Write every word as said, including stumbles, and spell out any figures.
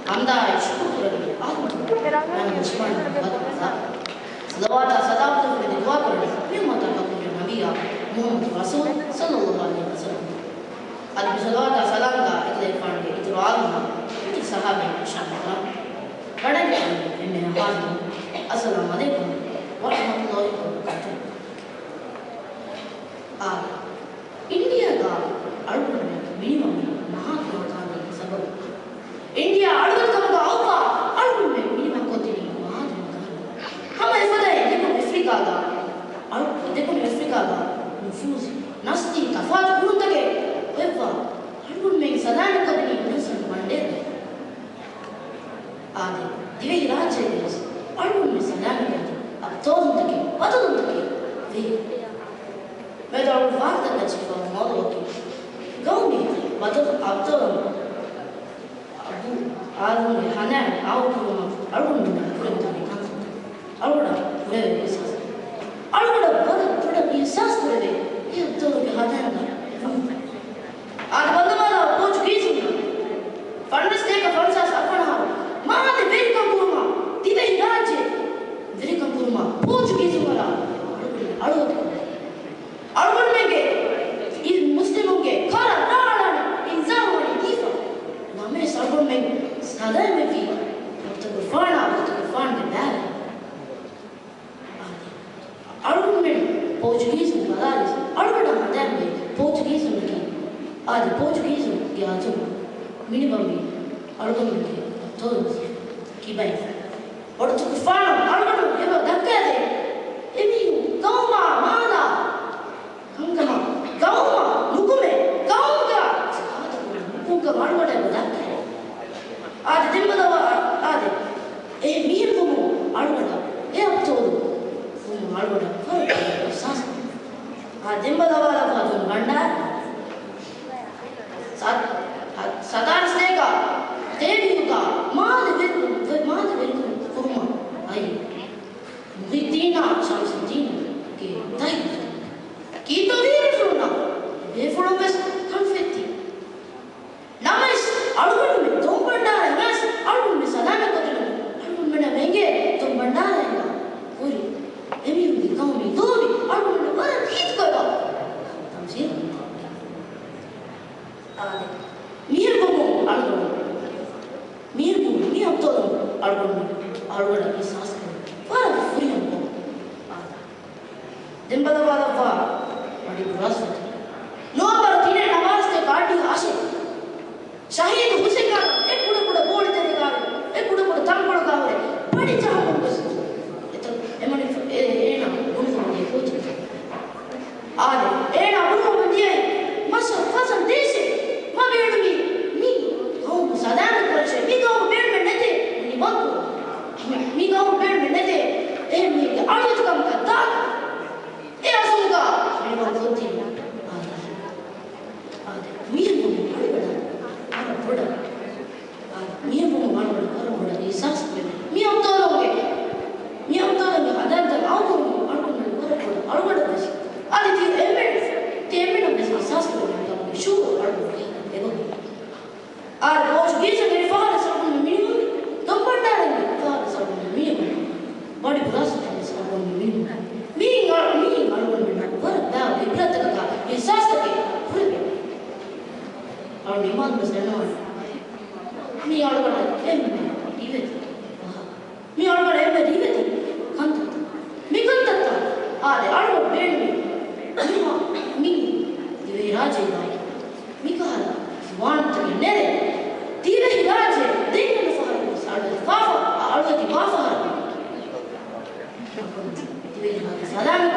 ހަމްދާއި ޝުކުރު ކުރަނީ އާދަމް ނަމަ އިސްމާޢީލް ވަދު އަލާ. ޞަލަވާތާ ސަލާމްތަކުގެ ދުޢާ ކުރަނީ މި އުއްމަތާ ކަކުގެ ނަބިއްޔާ މުޙައްމަދު ރަސޫލް ޞައްލައްލާހު ޢަލައިހި ވަސައްލަމް. އަދި މި ޞަލަވާތާ ސަލާމްގާ އެކަލޭގެފާނުގެ އިތުރު އާލުމާ އިތުރު ޞަޙާބީން ޝާމިލްކުރަން. ވަޑައިގަތް އެންމެހާ ޙާޟިރުން، އައްސަލާމު ޢަލައިކުމް ވަރަޙްމަތުﷲި ވަބަރަކާތުހު. އާދެ، އިންޑިއާގާ އަޅުގަނޑުމެން މިނިވަނީ މަހާ ކުރަން ކާނީ ސަބަބު. އިންޑިއާ އަޅުގަނޑު ކަމުގަ އައުމާ އަޅުގަނޑުމެން މިނިވަން ކޮށްދިނީ މަހާ ދުނިޔެ ކަހަލަ. ހަމަ އެފަދައިން ދެކުނު އެފްރިކާގަ، އަޅު-، ދެކުނު އެފްރިކާގަ ނުފޫޒީ، ނަސްލީ ތަފާތު ކުރުންތަކެއް އޮތްވާ އަޅުގަނޑުމެން ސަލާމަތް ކޮށްދިނީ ނެލްސަން މަންޑޭލާ. އާދެ، ދިވެހި ރާއްޖޭގެ ވެސް އަޅުގަނޑުމެން ސަލާމަތް ކޮށްދިނީ އަބްޠާލުންތަކެއް، ބަޠަލުންތަކެއް ވެ. މިއަދު އަޅުގަނޑު ފާހަގަކޮށްދެއްވާ މައުޟޫޢަކީ ގައުމީ ބަޠަލު އަބްޠާލުން އަބު އާދަމްގެ ހަނދާން އާއްމުކުރުމަށް އަޅުގަނޑުމެންނަށް ކުރެވިދާނެ ކަންތައްތައް އަޅުގަނޑަށް ކުރެވޭ އިޙްސާސް. އަޅުގަނޑަށް ވަރަށް ބޮޑަށް އިޙްސާސް ކުރެވޭ އެ އަބްޠާލުގެ ހަނދާންގަ އާދެ، ބައްލަވާލާ ޕޯޗުގީޒުންނަށް ފަންނަސް ދޭކަ ފަންސާސް އަށްވަނަ އަހަރު މާލެ ވެރިކަން ކުރުމަށް، ދިވެހި ރާއްޖެ ވެރިކަން ކުރުމަށް ޕޯޗުގީޒުން އަޅުގަނޑު އަޅުވަތި އަޅުގަނޑުމެންގެ އި-، މުސްލިމުންގެ ކަރަށް ރާޅާނެ އިންޒާރު ވަނީ ދީފަ. ނަމަވެސް އަޅުގަނޑުމެން ސަލާމަތްވީ ރައްތަކުފާނާ ރައްތަކުފާނުގެ ބައިވެރިން. އަޅުގަނޑުމެން ޕޯޗުގީޒުން ބަލާލި އަޅުގަނޑަށް ހަނދާންވީ ޕޯޗުގީޒުންނަކީ. އާދެ، ޕޯޗުގީޒުންގެ އަތުން މިނިވަނީ އަޅުގަނޑުމެންގެ ތޮލުން ކިބައިން. ބޮޑުތަކުފާނު އަޅުގަނޑު އެބަ ދައްކާދޭ. އެމީހުން ގައުމާ މާލާ ކަންކަމަށް ގައުމަށް ނުކުމެ، ގައުމުގަ ސަޚާވަތު ކުރަން ނުކުންކަން އަޅުގަނޑަށް އެބަ ދައްކާ. އާދެ، ދެން ބަލަވާ، އާދެ، އެ މީހެއް ވުމުން އަޅުގަނޑަށް، އެ އަބްޠާލު ވުމުން އަޅުގަނޑަށް ވަރަށް އިޙްސާސް ކުރި. އާދެ، ދެން ބަލަވާލައްވާ ދޮން ބަންޑާރަ. ސަ-، ސަ-، ސަތާރަސް ދޭކަ ތޭވީހުގަ މާލެ ވެރިކަން، މާލެ ވެރިކަން ކުރުމަށް އައި މުހިއްދީނާ ޝަމްސުއްދީންގެ ތަހްދީދު. ކީއްތޯ ވީރިފުޅުންނަށް ބޭފުޅުން ވެސް ކަންފަތްތި. ނަމަވެސް އަޅުގަނޑުމެން ދޮންބަންޑާރަ ހިނގާސް އަޅުގަނޑުމެން ސަލާމަތް ކޮށްދިނުމަށް އަޅުގަނޑުމެންނަށް އެނގޭ ދޮންބަންޑާރަ ހިނގާ ހުރި އެމީހުންގެ ގައުމީ ލޯބި އަޅުގަނޑުމެން ވަރަށް ރީތިކޮށް އެބަ ތަމްސީލު ކުރަން. އާދެ، މިހެން ވުމުން އަޅުގަނޑު، މިހެން ވުމުން މި އަބްޠާލު އަޅުގަނޑު، އަޅުގަނޑަށް އިޙްސާސް ކުރި ވަރަށް ފުރިހަމަ ކޮށް. އާދެ. ދެން ބަލަވާލައްވާ ވަޑި ބުރާސް ވަތު. ނޮވެމްބަރު ތިނެއް ނަވާރަސްތޭކަ އަށްޑިހަ އަށެއް. ޝަހީދު ހުސެންގާ އެ ކުޑަކުޑަ ބޯޅިތެރޭގާ، އެ ކުޑަކުޑަ ތަންކޮޅުގާ ހުރެ ޕަޑި ޖަހަމުން ގޮސް އެތަ-، އެމަނި އެ-، އޭނާ ބުނުފަ ދޭ ކޯޗެއް. އާދެ، އޭނާ ބުނުފަ ދިޔައީ މަސަ ފަސަން ދޭށޭ. މަ ބޭނުމީ މި ގައުމު ސަލާމަތް ކުރަށޭ. މި ގައުމު ބޭނުމެއް ނެތޭ މި ވަގު. މި، މި ގައުމު ބޭނުމެއް ނެތޭ އެހެން މީހެއްގެ އަޅުވެތިކަމަކަށް ދާ. އެ އަޒުމުގަ މިނިވަން ކޮށްދިނީ. އާދެ. އާދެ. މިހެން ވުމުން އަޅުގަނޑަށް ވަރަށް ބޮޑަށް، އާދެ، މިހެން ވުމުން އަޅުގަނޑަށް ވަރަށް ބޮޑަށް އިޙްސާސް ކުރެވޭ. މި އަބްޠާލުންގެ، މި އަބްޠާލުންގެ ހަނދާންތައް އައުމުން އަޅުގަނޑަށް ވަރަށް ބޮޑަށް އަޅުގަނޑަށް ވެސް. އާދެ، ތި އެންމެން، ތި އެންމެނަށް ވެސް އިޙްސާސް ކުރެވޭ ކަމުގެ ޝުޢޫރު އަޅުގަނޑު އެބަ އާދެ، ޕޯޗުގީޒުންގެ ފަހަރަށް އަޅުގަނޑު މިނިވަނީ، ދޮންބަންޑާރަގެ ފަހަރަށް އަޅުގަނޑު މިނިވަނީ، ވަޑި ބުރާސް ފަހަރަށް އަޅުގަނޑު މިނިވަނީ. މިއިން އަޅު-، މިއިން އަޅުގަނޑުމެންނަށް ވަރަށް ބާވަ އިބްރަތްތަކަކާ އިޙްސާސްތަކެއް ހުރެވޭ. އަޅުގަނޑު އިމާން ވެސް ދަންނަވަން. މީ އަޅުގަނޑަށް އެންމެ ރިވެތި ފަހަރު. މި އަޅުގަނޑަށް އެންމެ ރިވެތި ކަންތައްތައް. މި ކަންތައްތައް އާދެ، އަޅުގަނޑު ބޭނުމީ މި، މި ދިވެހި ރާއްޖޭގަ މިކަހަލަ ޒުވާނުންތަކެއް ނެރެ، ދިވެހި ރާއްޖެ ދެން ހަމަ ފަހަރަކުވެސް އަޅުވެތި ވާ ފަ-، އަޅުވެތި ވާ ފަހަރު. ދިވެހި ރާއްޖެ ސަލާމަތް